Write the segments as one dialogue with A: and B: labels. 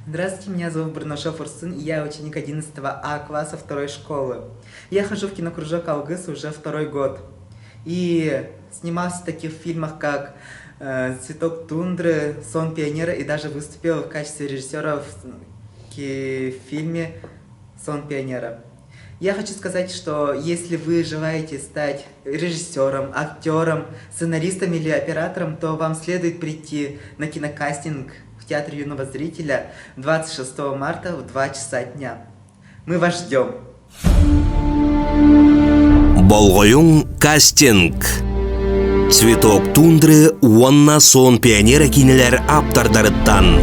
A: Здравствуйте, меня зовут Бурнашов Урсун, и я ученик 11 А класса второй школы. Я хожу в кинокружок «Алгыс» уже второй год. И снимался в таких фильмах, как «Цветок тундры», «Сон пионера» и даже выступил в качестве режиссера в фильме «Сон пионера». Я хочу сказать, что если вы желаете стать режиссером, актером, сценаристом или оператором, то вам следует прийти на кинокастинг в Театр юного зрителя 26 марта в 2 часа дня. Мы вас ждем!
B: Болҕойуҥ кастинг Цветок тундры уонна Сон пионера киинэлэр ааптардарыттан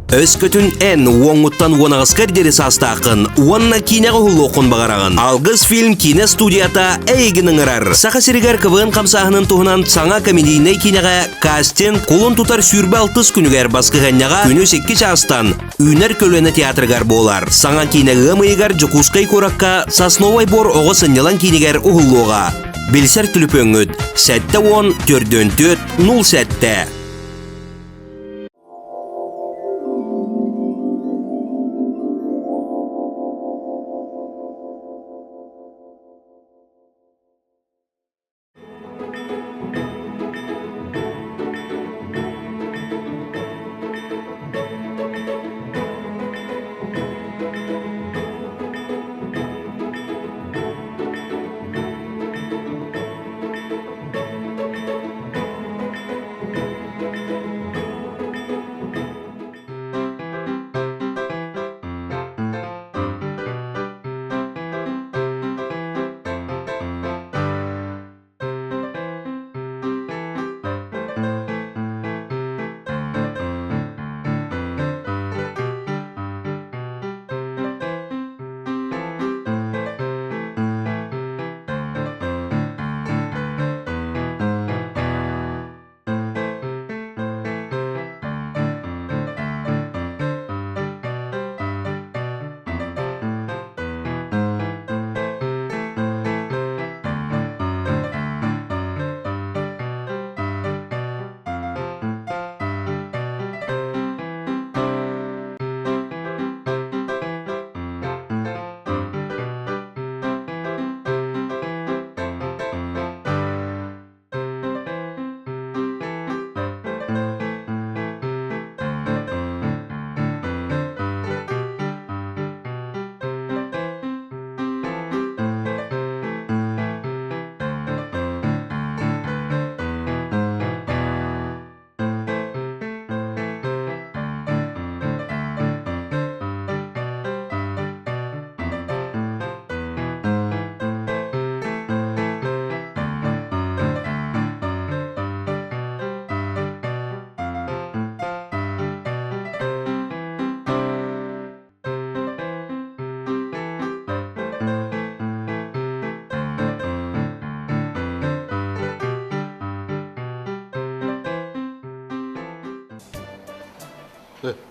B: Өскөтүн эн уоҥҥуттан уон аҕыскар диэри саастааххын уонна киинэҕэ уһуллуоххун баҕараҕын. Алгыс фильм киинэ студията эйигин ыҥырар. Саха сиригэр КВН хамсааһынын туһунан саҥа комедийнай киинэҕэ кастинг кулун тутар сүүрбэ алтыс күнүгэр баскыһыанньаҕа күнүс икки чаастан Үүнэр көлүөнэ театрыгар буолар. Саҥа киинэ ыам ыйыгар Дьокуускай куоракка Сосновай бор оҕо сынньалаҥ киинигэр уһуллуоҕа. Билсэр түлүпүөҥҥүт 70 44 07.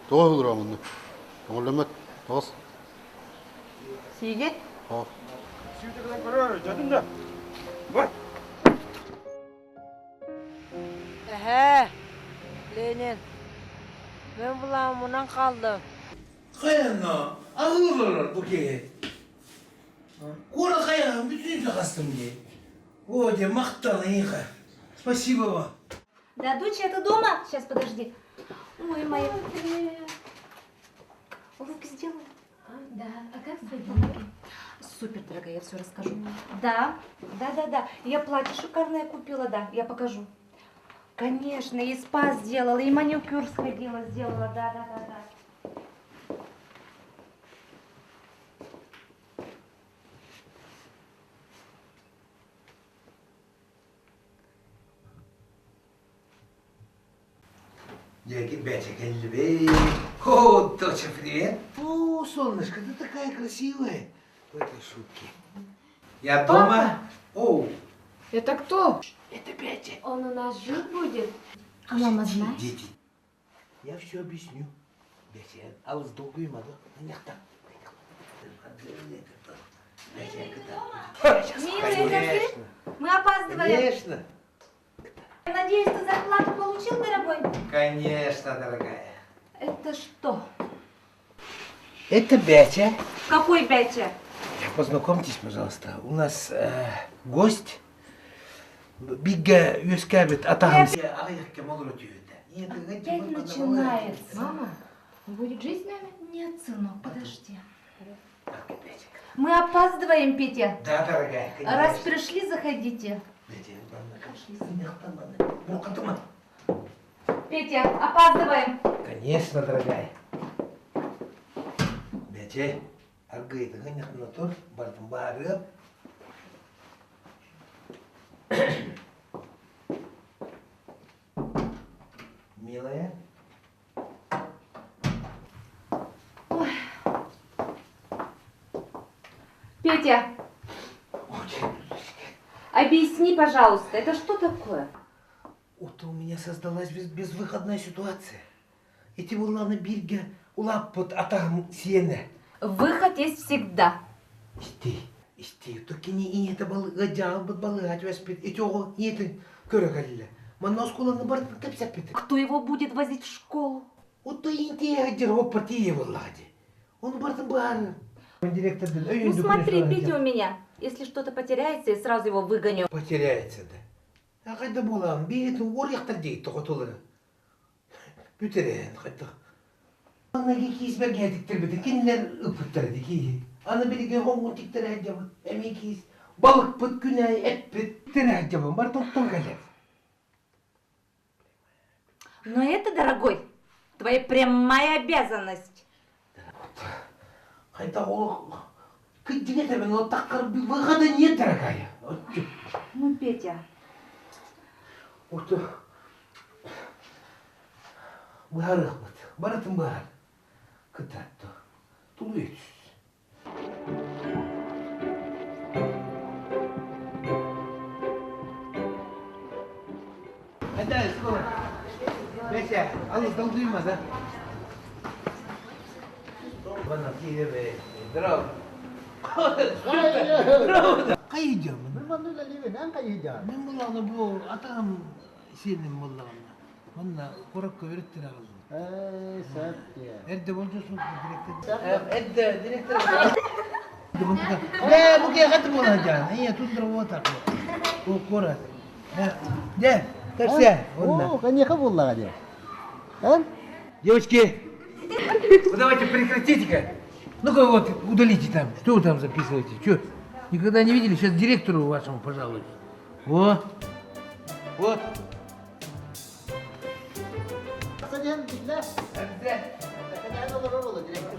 C: Тоҕо уһулурамынна? Көҥүллэммэт. Тоҕус.
D: Сиигит?
C: О.
D: Эһээ, Ленин, мин былааммынан хааллым.
E: Хайанна, аһыыр бу киһи. Куора хайаҕын бүтүнүтэ хастым дии. О, дьэ, махтал эйиэхэ. Спасибо вам.
F: Да, доча, ты дома? Сейчас, подожди. Ой, моя... Привет. Улыбки сделала? Да. А как твои Супер, дорогая, я все расскажу. Да, да, да, да. Я платье шикарное купила, да, я покажу. Конечно, и спа сделала, и маникюр сходила, сделала, да, да, да, да.
E: Дядя Бятя Кальвей. О, доча, привет. О, солнышко, ты такая красивая в этой шубке. Я дома. О,
G: Это кто?
E: Это Петя.
F: Он у нас жить будет? А мама знает?
E: Дети. Я все объясню. Бетя, алыс долгуйма, да?
F: Милый, это ты? Мы опаздываем.
E: Конечно.
F: Надеюсь, ты зарплату получил, дорогой?
E: Конечно, дорогая.
F: Это что?
E: Это Бятя.
F: Какой Бятя?
E: Познакомьтесь, пожалуйста. У нас э, гость. Бигэ үөскээбит атаһым.
F: Опять начинается.
G: Мама, он будет жить с нами?
F: Нет, сынок, подожди. Мы опаздываем, Петя.
E: Да, дорогая, конечно.
F: Раз пришли, заходите. Петя, опаздываем.
E: Конечно, дорогая. Бәче, аргыйдыгын тур, бардым барып. Милая.
F: Ой. Петя, объясни, пожалуйста, это что такое?
E: Вот у меня создалась безвыходная ситуация. Эти булланы бирге улаппыт атаһым сиэнэ.
F: Выход есть всегда.
E: Исти, исти, то кини ийэтэ балыга дьаалбыт балыга түбэспит, ити оҕо ийэтин көрө кэллэ. Манна оскуоланы барытын кэпсэппит.
F: Кто его будет возить в школу?
E: Отто интиэ дьэр оппар тиийэ буоллаҕа дии. Ону барытын быһаарыы. Директордын
F: Ну смотри, Петя у меня. Если что-то потеряется, я сразу его выгоню.
E: Потеряется да. А хайда буолаҕын биһитин уоруйахтар диэки тоҕотулара. Бүтэрэн хайдах. Маҥнайгы киис бэргэһэтиктэрбитин кинилэр ыппыттара дии кииһи. Аны билигин хоҥҥун тиктэрэ сылдьабыт. Эмиэ киис. Балыкпыт күнээй эппит тирэ сылдьабын. Бар тоттон кэлэр.
F: Но это, дорогой, твоя прямая обязанность.
E: Хайдах ол кырдьык этэбин, ол таххар выхода нет, дорогая.
F: Ну, Петя.
E: Вот быһаарыахпыт. Барытын быһаар. Кытаатты. Тулуйа түс. Hadi скоро. Беся, алыс долдуйма, да? Бана киирэ Здорово. Здорово. Хайдьамын.
C: Мин манна үлэлиибин, эн хайдьаан?
E: Мин буллаҕына бу атаҕым сиэним буллаҕына. Манна куракка өрүттэр аҕаллым.
C: Ээ, сөп диэ.
E: Эрдэ болдьосуҥ директор. Эрдэ директор. Ээ, бу киэхэ буолан дьаан. Ийэ тундра буотах. Бу курат. Дьэ, көрсө.
C: О, конечно буоллаҕа дии. Эн?
E: Девочки, вы давайте прекратите-ка. Ну-ка вот, удалите там. Что вы там записываете? Что? Никогда не видели? Сейчас директору вашему пожалуюсь. Во. Вот.
C: Садиан биллэ. Олорор директор.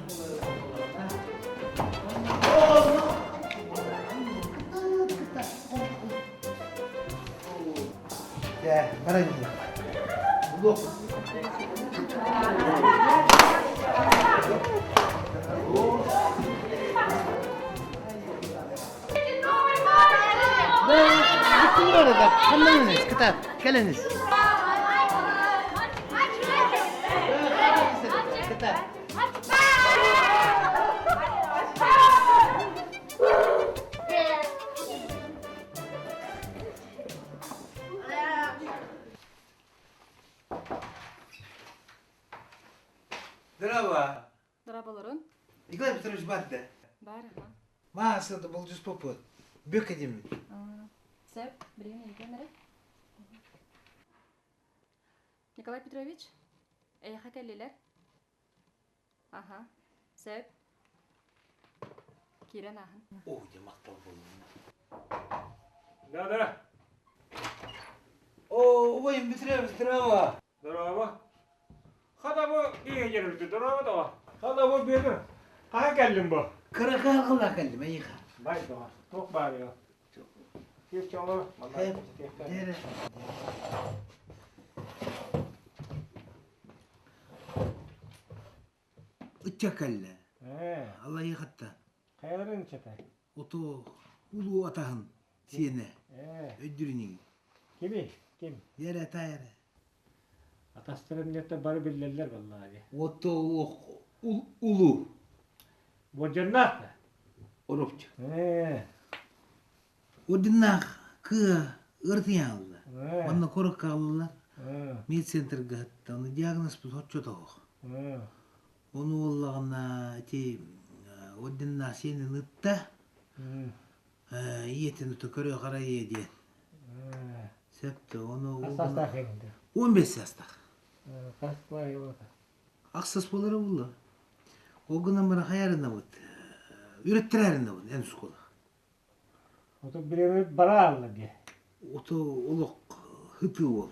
E: Да, баран Блок. Бүттүн барыга, ханнаныңыз, кытаат, кэлэниз. Кытаат. Здорово.
G: Дораболорун.
E: Николай Петрович бар да?
G: Бар, аха.
E: Маасында болдьус попут. Бүк эдиммит.
G: Сөп, билигин өйдөөн эрэ. Николай Петрович, эйиэхэ кэллилэр. Аха, сөп. Киирэн ааһын.
E: Оо, дьэ махтал буоллун.
H: Да-да.
E: О, убайым Петрович, здорово.
H: Здорово. Хата бу киһи дьэрүлтү здорово тоҕо. Хата бу Бүөтүр. Хаһан кэллиҥ бу?
E: Кыракаалгылаа кэллим эйиэхэ.
H: Бай доҕор, туох баарый Киэс чоҥолор, манна
E: Дээрэ. Ычча кэллэ.
H: Ээ,
E: Аллайыхатта.
H: хайаларын ыччата?
E: Ото улуу атаһын сиэнэ.
H: Ээ,
E: Өйдүрүнүҥ.
H: кими? Ким?
E: Дээрэ таайара.
H: Атастарын ньиэттэ бары биллэллэр баллаа дии.
E: Ото улуу.
H: Буордьаннаах да?
E: Оропчу.
H: Ээ,
E: Орденнаах кыа ырытыйаалла.
H: ээ,
E: Манна корокка аллылар.
H: ээ.
E: Медцентрга оны диагноз соччо тоҕох. Ону буоллаҕына ити орденнаах сиэнин ытта. Ийэтин ото көрө-хара ийэ диэн. Сөп да ону
H: Хас саастаах эҥин
E: 15 саастаах.
H: Хас буолла?
E: Ахсыс буолара буолла. Ол гынан баран хайарынабыт? Үрэттэрээринабыт эн оскуола.
H: Ото биремит бара алла дии.
E: Ото олох хытыы уол.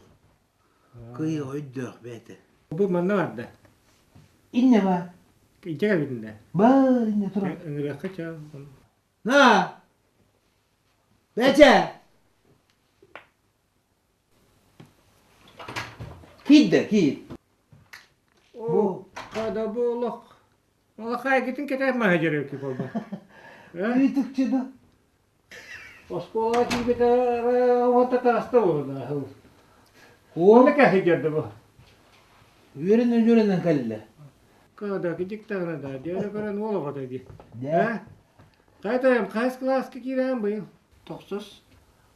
E: Кыйа өйдөөх бэйэтэ.
H: Бу манна барда.
E: Инне ба.
H: Ичэ кэлбитинде.
E: Бар инне тура.
H: Ыҥырыахха чаа.
E: На! Бэчэ! Киирдэ, киир.
H: Бу хада бу олох Олохайгытын кэтэх маһа дьөрөкү буолба.
E: Ыытыкчы да.
H: Оскуолаҕа киирбитэ уонта таҕыста буолла. Уонна кэһи дьэрдэ бу.
E: Үөрэнэн үөрэнэн кэллэ.
H: Када кидик тагына да дьэрэ көрөн уол оҕото дии. Э? Кайтайым хайс класска киирэн быйыл?
D: Тохсус.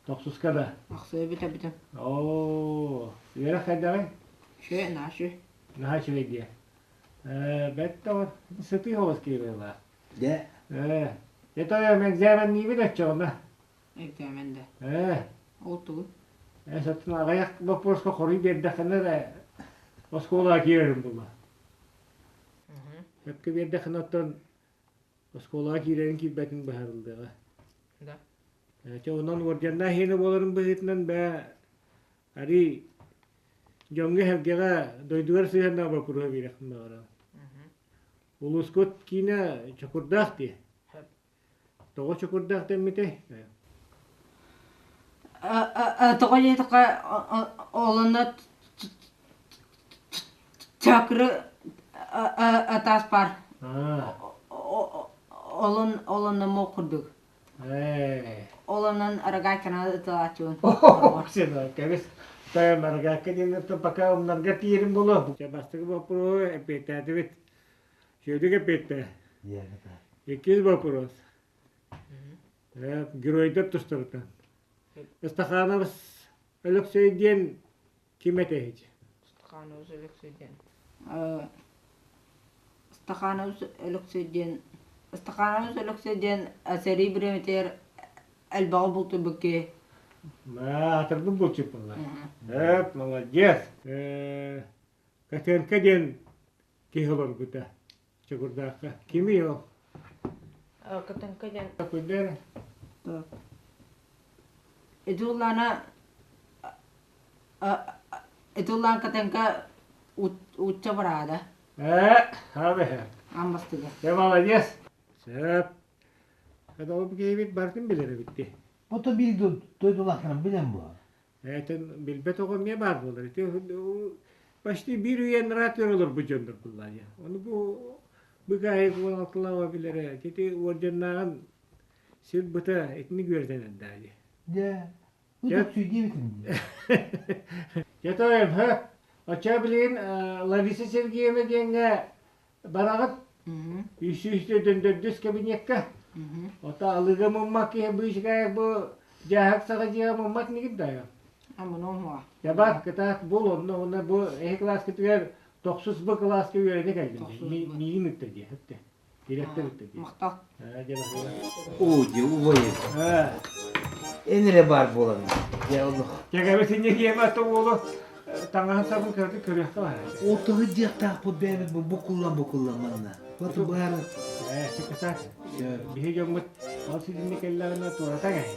H: Тохсуска да.
D: Ахсыы бүтэ-бүтэ.
H: Оо, үөрэх хайдаҕый?
D: Үчүгэй, наһаа үчүгэй.
H: Наһаа үчүгэй диэ. Ээ, бэрт да сытыы оҕус киирэллэр.
E: Дьэ.
H: Ээ, это экзаменниибин оччоҕуна.
D: Экзамен да.
H: Ээ.
D: Ол тугу?
H: Ээ, саттын аҕыйах боппуруоска хоруй биэрдэххинэ эрэ оскуолаҕа киирэрим буолуо. Сөпкө биэрдэххинэ оттон оскуолаҕа киирэрин киирбэтин быһаарыллыаҕа.
D: Да.
H: Чэ, онон уордьаннаах иһини буоларын быһыытынан бээ арый дьоҥҥо-сэргэҕэ дойдугар сыһыаннаах боппуруоһу биэриэхпин баҕарабын. Улуускут киинэ Чокурдаах дии. Тоҕо Чокурдаах дэммитэй?
D: Тоҕо диэтэххэ олонно чакры таас баар. Олон олонно муох курдук. Ол онон Рогакина ытылааччыбын.
H: Кэбис, тойон Рогакка диэн пока умнарга тиийэрим буолуо. Бастакы боппуруоһу эппиэттээтибит. Сүөдүк эппиэттээ. Иккис вопрос. Геройдар тустарытан. Стахановс Өлөксөй диэн ким этэһич?
D: Стахановс Өлөксөй диэн. Стахановс Өлөксөй диэн Стахановс Өлөксөй диэн сэрии бириэмэтигэр элбэҕи бултуйбут киһи.
H: Аатырбыт булчут буолла. Эп, молодец. Котенко диэн киһи олорбута. Чокурдаахха. Кимий ол?
D: Котенко диэн.
H: Куйдер.
D: Ити улаана ити улаан Котенко учча бараада.
H: Ээ, хабе.
D: Аммастыга.
H: Ты молодец. Сөп. Ол киһибит барытын билэр эбит дии.
E: Ото биир дойдулаахтарын билэн бу.
H: Этин билбэт оҕо эмиэ баар буолар. Ити почти биир үйэ анараа олорбут дьоннор буллаа дии. Ону бу быгаайык уон алтылаах билэрэ. Ити орденнааҕын сир быта итинник үөрэтэн эрдээ дии.
E: Дьэ, ытык сүйдиэбитин дии.
H: Дьэ тоойум, һэ, оччо билигин Лариса Сергеевна диэҥҥэ бараҕыт үс дөндөдүс кабинекка. Ото алыга муммат киһи быычыкаайык бу дьааһык саҕа дьиэҕэ муммат инигит дайо.
D: Аммын
H: Дьэ бар, кытаат бул онно онно бу эһи кылааскытыгар тохсус б кылааска үөрэнэ кэллим. Миигин ытта диэ, ытта. Директор ытта диэ.
D: Махтал.
H: Дьэ баһыыба.
E: Оо, дьэ, убайым. Эн эрэ баар буолан. Дьэ, олох.
H: Дьэ, синньэ киэмэ ата уолу таҥаһын сабын кыратык көрүөххэ баар.
E: Ол тоҕо диэхтаахпыт бэйэбит бу букуллан букуллан манна. Вот баары.
H: Ээ, кытаат. Биһи дьоммут ол ситинни кэллэҕинэ туоратаҥ ээ.